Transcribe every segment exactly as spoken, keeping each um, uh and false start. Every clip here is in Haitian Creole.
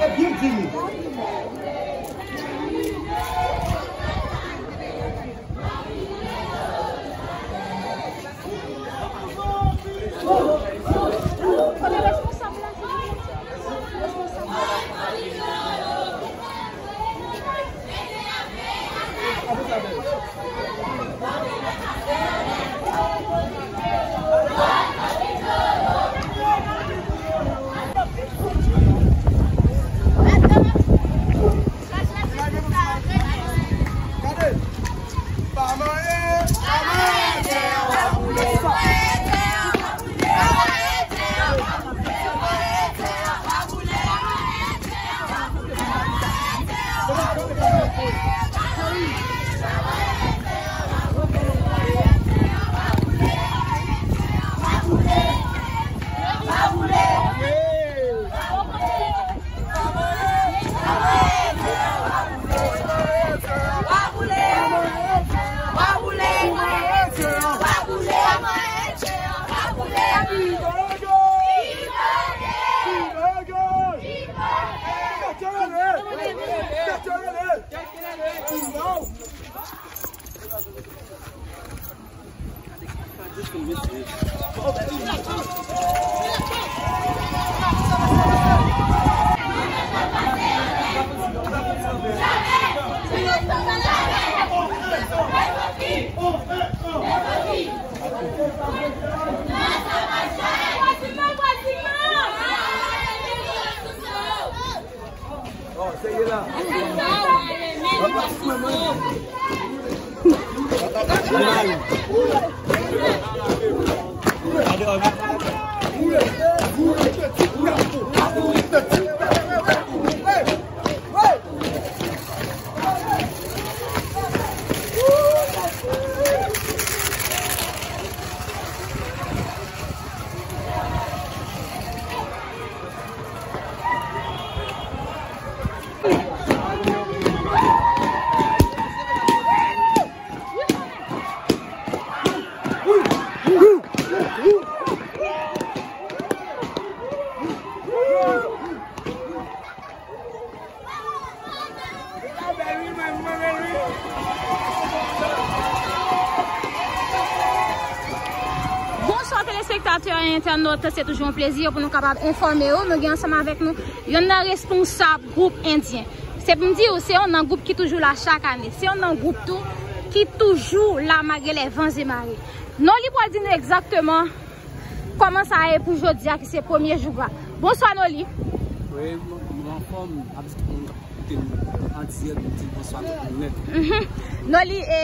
Byen di nou. Bonswa telespektatè e entènot, se toujou yon plezi pou nou kapab enfòme w. Nou gen ansanm avèk nou yonn nan responsab gwoup endyen. Se pou m di w, se yonn nan gwoup ki toujou la chak ane. Se yonn nan gwoup tou ki toujou la malgre lè van e mare. Non li pral di nou egzakteman kòman sa ye pou jodi a ki se premye jou a. Bonswa Noli. Wi, nou anfòm, ap di tout moun k ap koute nou an dirèk, nou di bonswa tout moun nèt. Mhm. Noli, e,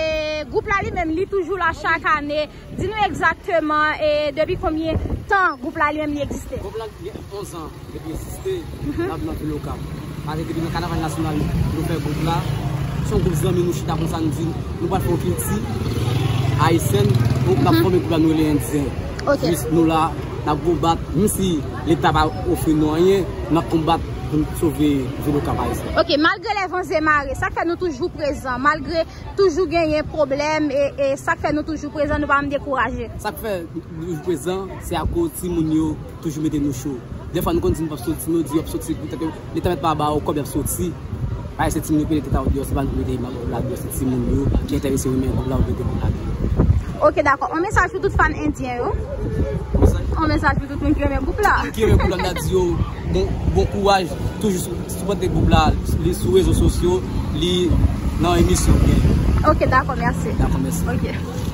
gwoup la li menm, li toujou la chak ane. Di nou egzakteman, e, depi konbyen tan gwoup la li menm li egziste? Gwoup la gen onz an depi egziste, mhm, n ap nan vil Okap. Paske depi nan kanaval nasyonal nou fè gwoup la. Se yon gwoup zanmi nou chita konsa nou di nou pral fè yon kilti ayisyèn, donk n ap, mhm, fòme gwoup la nou rele Endyen. Ok. Jis nou la, n ap konbat, menm si Leta pa ofri nou anyen, n ap konbat pou n sove vil Okap ayisyen. Ok, malgre lè van e mare, sa k fè nou toujou prezan, malgre toujou genyen pwoblèm, e, e sa k fè nou toujou prezan, nou pa janm dekouraje. Sa k fè nou toujou prezan, se akoz timoun yo toujou mete nou cho. Dèfwa nou konn di nou p ap soti, nou di yo ap soti, poutèt yo, Leta mèt pa ba yo kòb y ap soti. Paske se timoun yo ki mete Leta deyò, se pa nou ki mete Emmanuel la deyò, se timoun yo ki enterese renmen gwoup la, yo mete gwoup la deyò. Ok, dakò. On mesaj pou tout fan endyen yo. On mesaj pou tout moun ki renmen gwoup la. Ki renmen gwoup la, n ap di yo bon, bon kouraj, toujou sou, sipòte gwoup la, li sou rezo sosyo, li nan emisyon byen. Ok, dakò, mèsi. Dakò, mèsi. Ok.